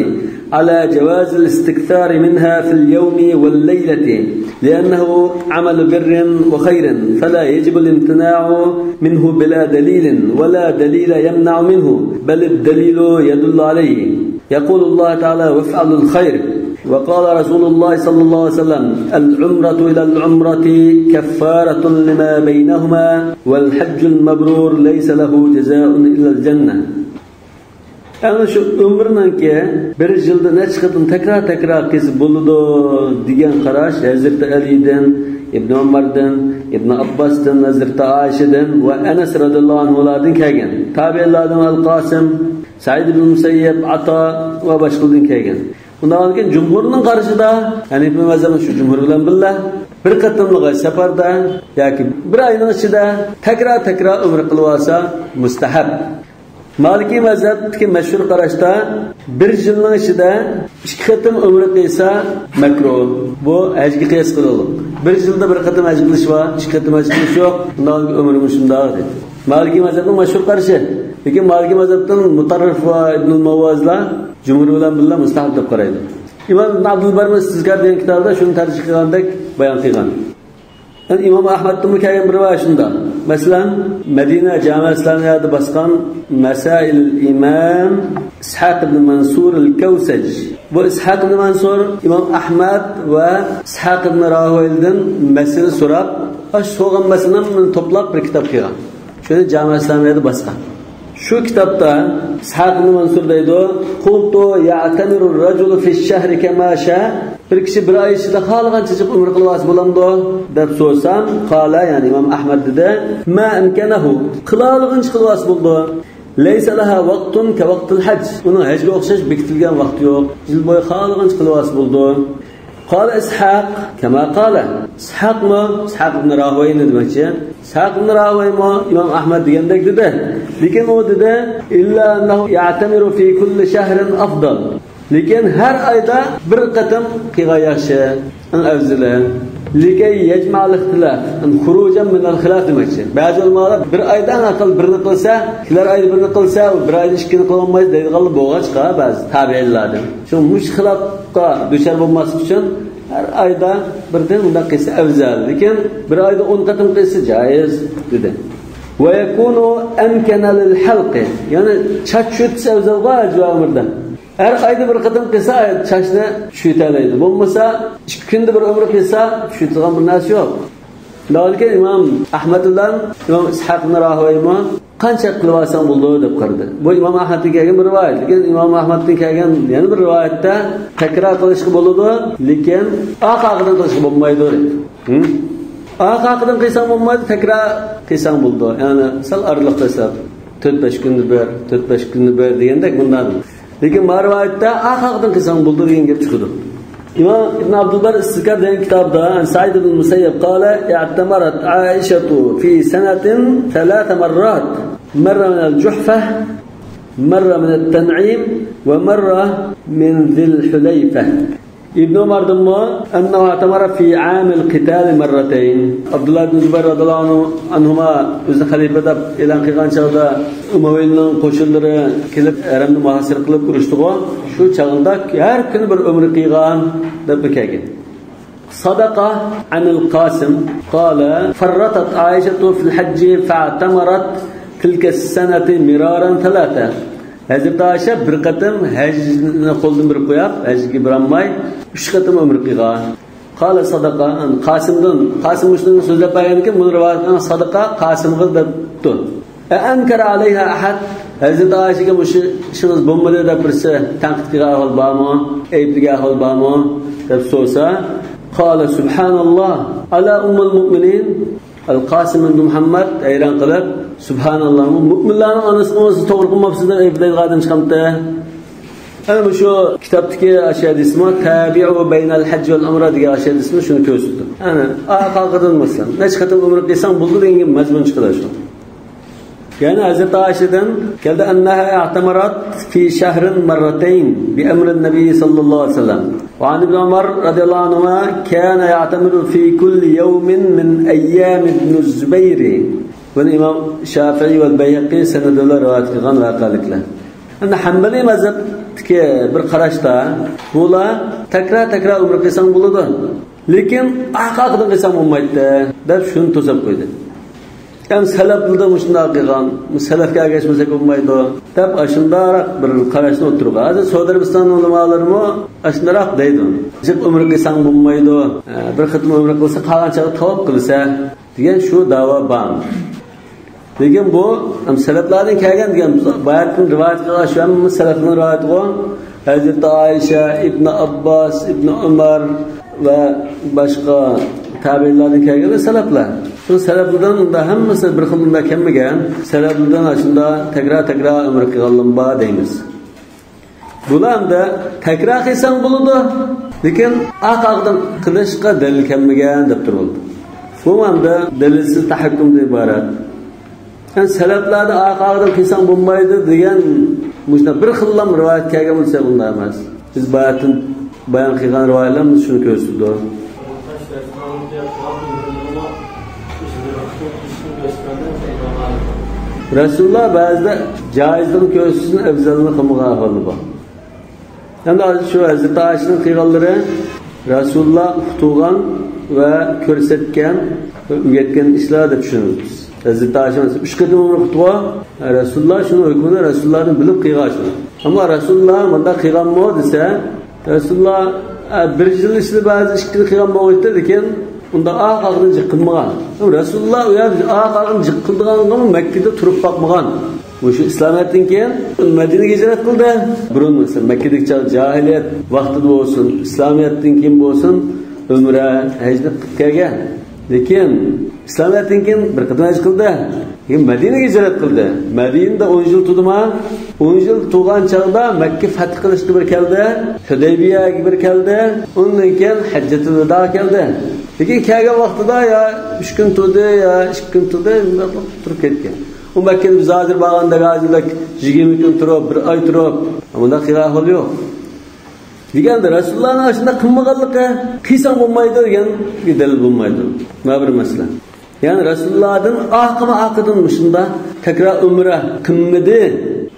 على جواز الاستكثار منها في اليوم والليلة لأنه عمل بر وخير فلا يجب الامتناع منه بلا دليل ولا دليل يمنع منه بل الدليل يدل عليه. يقول الله تعالى وافعلوا الخير. وقال رسول الله صلى الله عليه وسلم العمرة إلى العمرة كفارة لما بينهما والحج المبرور ليس له جزاء إلا الجنة. Yani şu ömrününki bir yılda necha qatim tekrar-tekrar kesib bo'ladi degan qarash Hazrati Alidan, İbn Umardan, İbn Abbasdan, Hazrati Aishadan va Anas radhiyallohu anhulardan kelgan. Tabiinlardan Al-Qasim, Said ibn Musayyib, Ata va boshqalardan kelgan. Undan keyin jumhurning qarashida, ya'ni bu mazhabning shu jumhur bilan birga bir qatimliq safarda yoki bir oyning ichida takrar-takrar umr qilib olsa mustahab. Maliki mazhabdagi mashhur qarashda bir yilning ichida 2 qatim umr qilsa makruh. Bu hajga qiyos qiladi. Bir yilda bir qatim haj qilish va 2 qatim haj qilish yo'q. Undan umrimiz shunday dedi. Maliki mazhabning mashhur qarashi. Lekin Maliki mazhabdan Mutarrif va Ibn al-Mawazlar jumhur bilan birga mustahab deb qaraydi. İmom Ibn Abdul Bar Istizkar degan kitobida shuni tarjih qilgandek bayon qilgan. Yani İmom Ahmadning kelgan bir rivoyat shunda. Masalan, Madina Jami İslamiyada basqan Masail İmam İshaq ibn Mansur al-Kavsaj. Bu İshaq ibn Mansur İmam Ahmad va İshaq ibn Rahuvaydan masala so'rab, so'rgan masalani to'plab bir kitob qilgan. Shuni Jami İslamiyada basqan. Şu kitapta İshaq ibn Mansur deydi: "Qultu ya'tamiru ar-rajulu fi ash-shahri kama sha." Bir kishi bir oy ichida xohlagancha chiqib umr qilib olsa bo'lamdi deb so'rsam, qala, ya'ni İmam Ahmad dedi: "Ma imkanahu." Qila olgancha qilib olsa bo'ldi. Laysa laha vaqtun ka vaqtil hajj. Uning hajga o'xshash bekitilgan vaqti yo'q. Yil bo'yi xohlagancha qilib olsa bo'ldi. قال إسحاق كما قال إسحاق ما إسحاق بن راهوي demakchi. İshaq ibn Rahovoy İmam Ahmad degandek dedi. Lekin u dedi: "Illa annahu ya'tamiru fi kulli shahrin afdal." Lekin har oyda bir qatim qilgan yaxshi, eng afzali. Likay yecma'l ixtilaf, xurujan min al-xilaf demakchi. Ba'zi ulamolar bir oyda eng aql birini qilsa, kelar oyda birini qilsa, bir oyda ikkini qila olmaydi deydiganlar bo'lg'achqa ba'zi tabiinlardan. Shu mush xilofga duchor bo'lmaslik uchun har oyda birdan bunday qilsa afzal, lekin bir oyda 10 qatim qilsa joiz dedi. Va yakunu amkana lil halq, ya'ni chach tushsa afzalga javobida. Har oyda bir qatim qilsa chachni tushitalaydi. Bo'lmasa 2 kunda bir umr qilsa tushitadigan bir narsa yo'q. Lekin İmam Ahmad bilan İmam İshaq ibn Rahovoymi qancha qilib olsang bo'ldi deb qaradi. Bu İmam Ahmaddan kelgan bir rivoyat. Lekin İmam Ahmaddan kelgan yana bir rivoyatda takror qilishga bo'ladi, lekin oq-oqidan qilishga bo'lmaydi. Oq-oqidan qilsang bo'lmaydi, takror qilsang bo'ldi. Ya'ni sal oraliq tashlab 4-5 kunda bir, 4-5 kunda bir degandek bundan. Lekin bu rivoyatda oq-oqidan qilsang bo'ldi degan gap chiqadi. İmam İbn Abdülbar İstizkar degan kitobda Said ibn Musayyib qala i'tamarat Aisha fi sanatin 3 marrat marra min al-Juhfa marra min at-Tan'im va marra min Zil Hulayfa. İbn Umar'dan annahu i'tamara fi 'am al-qital marratayn. Abdullah ibn Zubayr radhiyallohu anhuma o'zi xalifa deb e'lon qilgan chog'da Umaviyning qo'shinlari kelib Haramni muhosara qilib urushdi-ku. Shu chog'da har kuni bir umr qilgan deb kelgan. Sadaqa anil Qasim qala farratat Aisha fil hajj fa'tamarat tilka as-sanati miraran thalatha. Hazreti Ayşe bir qatim hajni qo'ldan bir qo'yib, hajga borolmay 3 qatim umr qilgan. Qala sadaqa an Qasimdan, Qasim shuni so'zlab bergan ekan, buni rivoyat qilgan sadaqa Qasimga debdi. Ankara alayha ahad. Hazreti Ayşe'ga bu ishingiz bo'lmadi deb birisi tanqid qilgan ahvol bormi, aybligan ahvol bormi deb so'rsa, qala subhanalloh ala ummul mu'minin. Al-Qasim ibn Muhammad hayron qilib, subhanalloh, mu'minlarning onasini o'zi to'g'ri qilmabsiz deb ayblaydigan odam chiqamdi. Ana shu kitobdagi hadismi tabi'u baynal hajj val umra degan hadismi shuni ko'rsatdi. Ana oq-oqidan masalan, necha qatim umra qilsang bo'ldi degan mazmun chiqadi shu. Yani Hazreti Ayşe'den geldi enneha i'tamarat fi şehrin marratayn bi emrin Nebi sallallahu aleyhi ve sellem. Ve an İbn Umar radıyallahu anhuma kana ya'tamiru fi kulli yawmin min ayyam ibn Zübeyir. Bunu İmam Şafii ve Beyhaqi senedler rivayet qilgan voqeliklar. Endi Hanbali mazhabdagi bir qarashda bular takrar-takrar umr qilsang bo'ladi, lekin oq-oqidan qilsang bo'lmaydi deb shuni to'sib qo'ydi. Hem salaflarda shunday qilgan, salafga ergashmasak bo'lmaydi deb shundoq bir qarashni o'tirgan. Hozir Saudi Arabiston ulamolarimi shundoq deydi. Jiq umr qilsang bo'lmaydi, bir xitim umr qilsa qolgan chog'i tavob qilsa degan shu da'vo bor. Lekin bu salaflardan kelgan degan bayatning rivoyat qilgan shu hamma salafning rivoyati. Hazreti Ayşe, İbn Abbas, İbn Umar va boshqa tabiinlardan kelgan salaflar. Shu salaflardan unda hammasi bir xil unda kelmagan. Salaflardan shunda takrar-takrar umr qilganlar bor deymiz. Bular da takrar qilsang bo'ladi, lekin oq-oqdan qilishga dalil kelmagan deb turibdi. Bu hamda dalilsiz tahakkumdan iborat. Yani salaflarda oq-oqdan qilsang bo'lmaydi degan mushunda bir xillam rivoyat kelgan bo'lsa bunday emas. Biz bayatın bayon qilgan rivoyatlarimiz shuni ko'rsatdi. Rasululloh ba'zida joizligini ko'rsatishni afzalini qilmagan ahvoli bor. Endi shu Hazreti Ayşe'nin qilganlari Rasululloh uqtirgan va ko'rsatgan va o'rgatgan ishlar deb tushunamiz. Hazreti Ayşe 3 qatim umra qildi. Rasululloh shuni hukmini Rasulullohdan bilib qilgan shuni. Ammo Rasululloh bunda qilganmi desa, Rasululloh bir yil ichida ba'zi 2 yil qilgan bo'ldi, lekin unda oq-oqdan jiq qilmagan. Rasululloh u yerda oq-oqdan jiq qildigan Makkada turib boqmagan. O'sha islomiyatdan keyin Madinaga hijrat qildi. Burun masalan Makkadagi jahiliyat vaqtida bo'lsin, islomiyatdan keyin bo'lsin, umra, hajni qilib kelgan. Lekin islomiyatdan keyin bir qatim haj qildi. Keyin Madinaga hijrat qildi. Madinada 10 yil turdimi? 10 yil turgan chog'da Makka fath qilishga bir keldi, Hudaybiyaga bir keldi, undan keyin Hajjatul Vido keldi. Lekin kelgan vaqtida ya 3 kun turdi, ya 2 kun turdi, turib ketgan. U Makkada biz hozir borganda hozirlik 20 kun turib, bir oy turib, bunda qilgan yo'q. Deganda Rasulullohning shunda qilmaganligi qilsam bo'lmaydi degan dalil bo'lmaydi. Mana bir masala. Ya'ni Rasulullohdan oqima oqidan shunda takror umra qilmadi,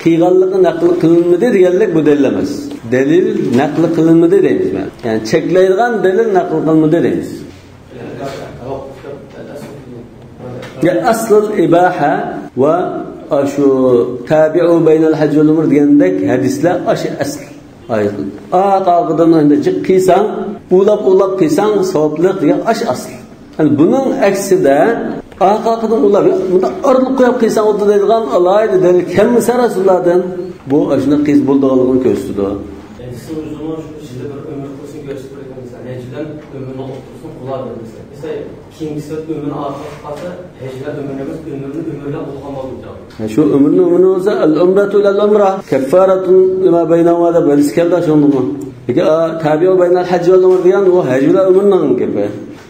qilganligi naql qilinmadi deganlik bu dalil emas. Dalil naql qilinmadi deymiz. Ya'ni cheklaydigan dalil naql qilinmadi deymiz. Ya aslul ibaha va shu tabi'u baynal hajj val umr degandek hadislar ashu asl. Oq-oqidan endi jiq qilsang, ulab-ulab qilsang savobliq degan ash asl. Yani bunun aksida oq-oqidan ulab, bunda orilib qo'yib qilsang o'tdi deydigan alohida dalil kelmasa Rasulullohdan bu shuni qiz bo'lganligini ko'rsatadi. Siz o'zingiz shu yilda bir umr qilsin ko'rsatib bergan, hajdan umrni o'tirsin qiladi desa. Mesela keyingisi umrni ortib qolsa, hajdan umrimiz umrni umrga ulg'amaydi. Shu umrni umrni bo'lsa al-umratu lil-umra kaffaratun lima baynahuma deb hadis keldi shundimi? Lekin tabi'u baynal hajj val umr degan u haj bilan umrning gapi.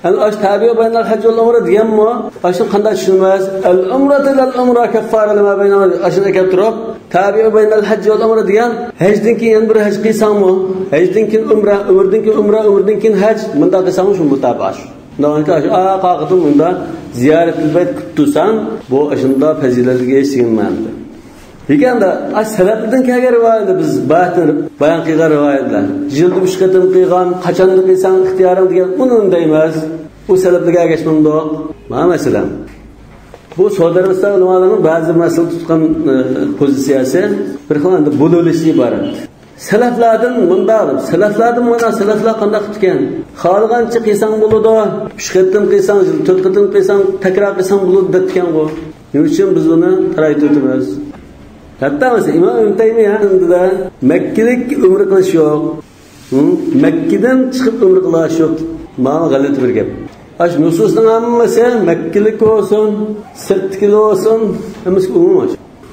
Al-ash tabi'u baynal hajj val umr deganmi? Ashuni qanday tushunamiz? Al-umratu lil-umra kaffara lima baynahuma ashuni kelib turib tabi'u baynal hajj val umr degan hajdan keyin bir haj qilsangmi? Hajdan keyin umra, umrdan keyin umra, umrdan keyin haj, bunda qilsangmi shu mutaba'a. Unda bunda ziyoratul bayt qilib tursan, bu shunda fazilatga erishgan ma'noda. Lekin salafdan kelgan rivoyatda biz batin bayon qilgan rivoyatlar, yilda 3 qatim qilgan, qachonda qilsang ixtiyoring degan uni unday emas. U salaflarga ergashmandoq. Mana masalan, bu Saudi Arabiston ulamolarning ba'zi masala tutgan pozitsiyasi bir xil endi bo'lilishi iborat. Salaflardan bunday, salaflardan mana salaflar qanday qilgan? Xohlagancha qilsang bo'ladi, 3 qatim qilsang, 4 qatim qilsang, takror qilsang bo'ladi debgan-ku. Nima uchun biz uni tarayib o'tamiz? Hatto masalan Imom Ibn Taymiya da Makkalik umr qilish yo'q. Makkadan chiqib umr qilish yo'q. Mana g'alati bir gap. Ash nususning hammasi Makkalik bo'lsin, sirtdagi bo'lsin, hammasi umuman.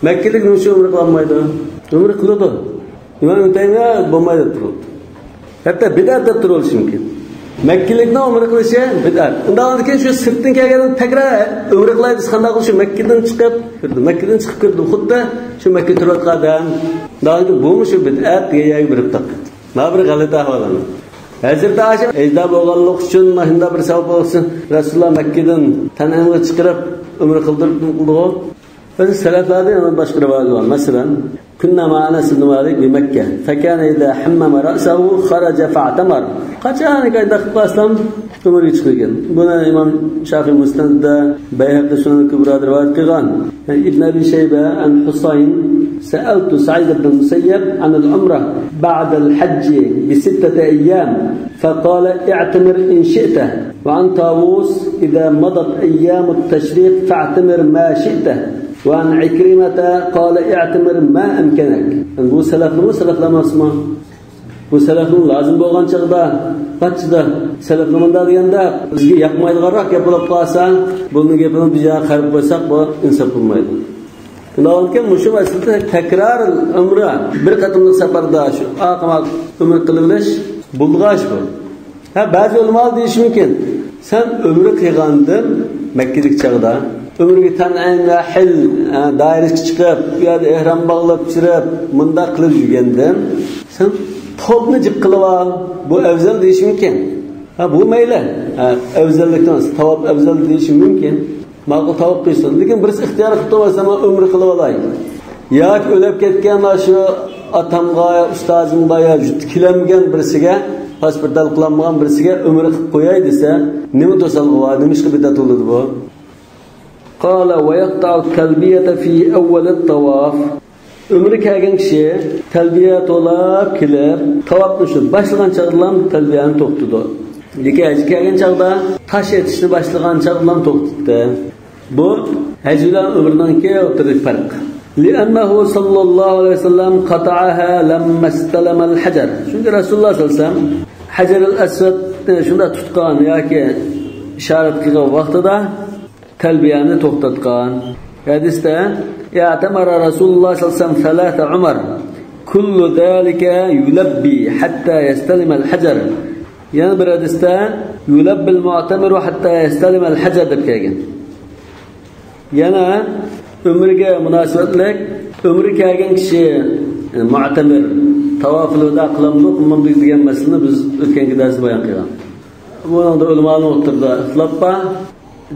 Makkalik nima uchun umr qilolmaydi? Umr qiladi. İmam Ibn Taymiya bo'lmaydi deb turibdi. Hatto bid'at deb turilishi mumkin. Makkalikni umr qilishi bid'at. Undan keyin shu sirtdan kelgandan takror umr qilay desa qanday qilishi? Makkadan chiqib kirdi, Makkadan chiqib kirdi. Xuddi shu Makka turayotgan odam. Undan keyin bu shu bid'at degan yerga birib taqdi. Mana bir g'alati ahvol. Hazrati Ayşe ejda bo'lganlik uchun shunda bir sabab bo'lsin, Rasululloh Makkadan Tan'imga chiqarib umr qildirib qildi. Biz salaflardan yana boshqa rivoyat bor. Masalan, كنا مع أنس بن مالك بمكة فكان إذا حمم رأسه خرج فاعتمر. قachon qayda qilib qolsam umrga chiqgan. Buni Imom Shafiy Musnadda, Bayhaqi Sunan Kubrada rivoyat qilgan. Ibn Abi Shayba an Husayn سألت سعيد بن المسيب عن العمرة بعد الحج بستة أيام فقال اعتمر إن شئت، وعن طاووس إذا مضت أيام التشريق فاعتمر ما شئت، وعن عكرمة قال اعتمر ما أمكنك. Bu salafni salaflar emasmi? Bu salafning lozim bo'lgan chog'da, qachida salafni bunda deganda bizga yoqmaydiganroq gap bo'lib qolsa, buning gapini biz qarab qo'ysak, bu insof bo'lmaydi. Lekin shu masalada takror umra bir qatimlik safarda shu oqima umr qilib bulg'ash bu. Ha, ba'zi ulamolar deyishi mumkin, sen umri qilgandin Makkalik chog'da, umrga Tan'im va Hil doirasiga chiqib, u yerda ihrom bog'lab chirib, bunda qilib yurgandin, sen topni jiq qilib ol, bu afzal deyish mumkin. Ha, bu mayli. Afzallikdan tavob afzal deyish mumkin. Ma'qul tavob qilsin, lekin birisi ixtiyor qilib turmasa, men umr qilib olay. Yoki o'lib ketgan shu otamga, ustozimga yo kelamgan birisiga, pasport qilinmagan birisiga umr qilib qo'yay desa, nima to'salg'i bor, nima ishga bidat bo'ladi bu? قال ويقطع التلبية في أول الطواف. Ömrü kelgan kishi talbiya to'lab kelib, tavofni shu boshlagan chog'da talbiyani to'xtadi. Lekin haj kelgan chog'da tosh etishni boshlagan chog'da to'xtatdi. Bu haj bilan umrningki o'rtadagi farq. لأنه صلى الله عليه وسلم قطعها لما استلم الحجر. Chunki Rasululloh sollallohu alayhi vasallam Hajar al-Aswadni shunda tutgan yoki ishorat qilgan vaqtida talbiyani to'xtatgan. Hadisda يعتمر رسول الله صلى الله عليه وسلم 3 عمر كل ذلك يلبي حتى يستلم الحجر. Yana bir hadisda يلبي المعتمر حتى يستلم الحجر deb kelgan. Yana umriga munosabatlik umri kelgan kishi mu'tamir tavofini vado qilamdi, qilmamdi degan masalani biz o'tgan darsda bayon qilgan. Bunda ulamolar o'tirdi. Ixtilof bor.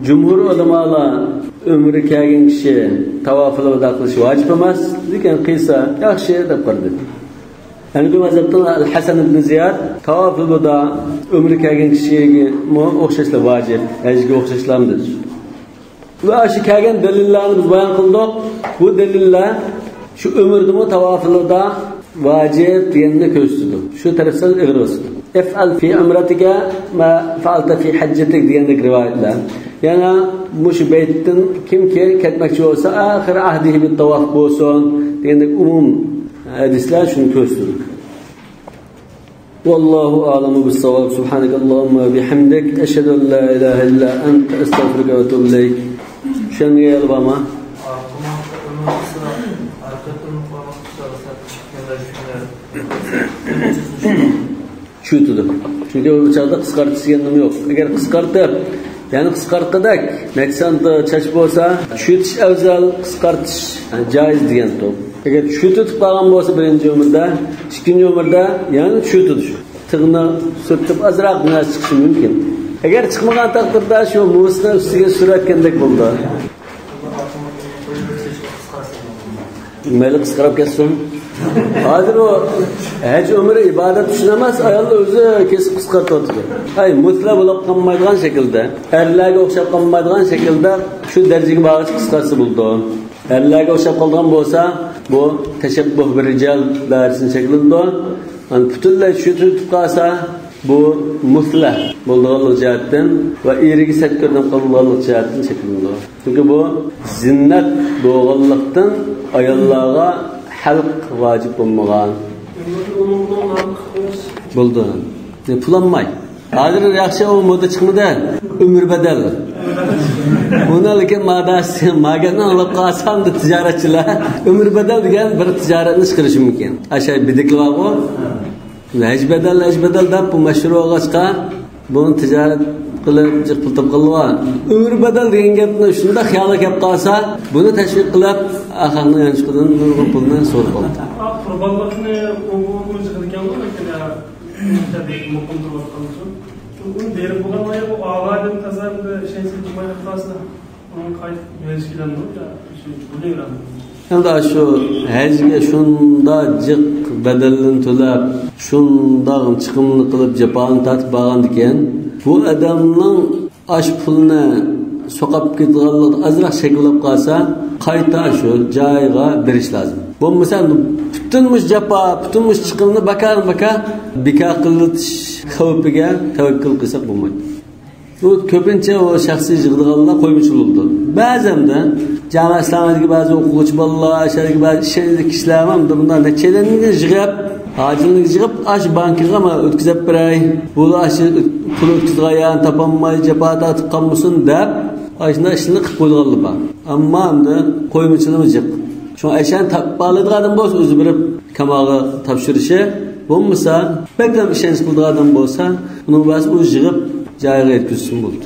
Jumhur ulamolar umri kelgan kishi tavofini vado qilish vojib emas, lekin qilsa yaxshi deb qaradi. Yani bu mazhabdan Al-Hasan ibn Ziyad tavofil vado umri kelgan kishiga o'xshashlar vojib, hajga o'xshashlardir. Va shu kelgan dalillarni biz bayon qildik. Bu dalillar shu umrdimi tavofil vado vojib deganni ko'rsatdi. Shu tarafdan ig'ri o'sdi. If'al fi umratika ma fa'alta fi hajjatik degandek rivoyatlar. Yana mushu baytdan kimki ketmoqchi bo'lsa, axir ahdihi bit tavof bo'lsin degandek umum hadislar shuni ko'rsatdi. Vallohu a'lamu bis-savob. Subhanakallahumma bihamdik ashhadu an la ilaha illa anta astagfiruka va atubu ilayk. Shunga yalvama. Tushutdi. Chunki u chaqda qisqartish degan nima yo'q. Agar qisqartib, ya'ni qisqartqidak necha chach bo'lsa, tushutish afzal, qisqartish joiz degan to'p. Agar tushutib qolgan bo'lsa birinchi umrda, ikkinchi umrda yana tushutdi shu. Tig'ni surtib ozroq narsa chiqishi mumkin. Agar chiqmagan taqdirda shu musni ustiga suratgandek bo'ldi. Mayli qisqarib ketsin. Hozir u haj umri ibodat uchun emas, ayolni o'zi kesib qisqartyapti. Ay, mutla bo'lib qolmaydigan shaklda, erlarga o'xshab qolmaydigan shaklda shu darajaga borgach qisqarsa bo'ldi. Erlarga o'xshab qolgan bo'lsa, bu tashabbuh bir rijal doirasini shaklida, yani butunlay tushirib qolsa, bu mutla bo'lganlik jihatdan va eriga sat ko'rinib qolganlik jihatdan shakllanadi. Chunki bu zinnat bo'lganlikdan ayollarga halq vojib bo'lmagan. Bo'ldi. Pulanmay. Hozir yaxshi u moda chiqmadi. Umr badal. Buni lekin madasi maganni olib qolsam da tijoratchilar umr badal degan bir tijoratni chiqarishi mumkin. Asha bidiklar bu. Haj badal, haj badal deb bu mashhur bo'lg'achqa buni tijorat qilib jiq pul topganlar. Umr badal degan gapni shunda xayolga kelib qolsa, buni tashviq qilib axirni yanchiqidan nurg'un pulni so'rab oldi. Qurbonlikni o'zi qilgan lekin tabiiy muqim turgan uchun uni berib bo'lgan bu og'adim tazarda ishonchli jumay qilsa, uni qaytib berish keladimi shu bilaveradi. Endi shu hajga shunda jiq badalini to'lab, shundoq chiqimni qilib jafoni tortib borgan ekan, bu odamning ash pulni so'qab ketganligi ozroq shaklab qolsa, qayta shu joyiga berish lozim. Bo'lmasa butun mush jafo, butun mush chiqimni bakar-baka bekor qilitish xavfiga tavakkul qilsak bo'lmaydi. Bu ko'pincha o shaxsiy yig'ilganlar qo'ymush bo'ldi. Ba'zanda jami islomidagi ba'zi o'quvchi bolalar, ashadagi ba'zi ishonchli kishilar ham bundan nechalarni yig'ib, hojilni yig'ib, ash bankiga o'tkazib beray, bu ash pul o'tkazgan topolmay jafo tortib qolmasin deb ashunda ishni qilib qo'yganlar bor. Ammo endi qo'ymuchilarimiz yo'q. Shu ashan topib oladigan odam bo'lsa o'zi bilib kamog'i topshirishi, bo'lmasa baklam ishonch qiladigan odam bo'lsa, uning ba'zi o'zi yig'ib joyiga yetkazsin bo'ldi.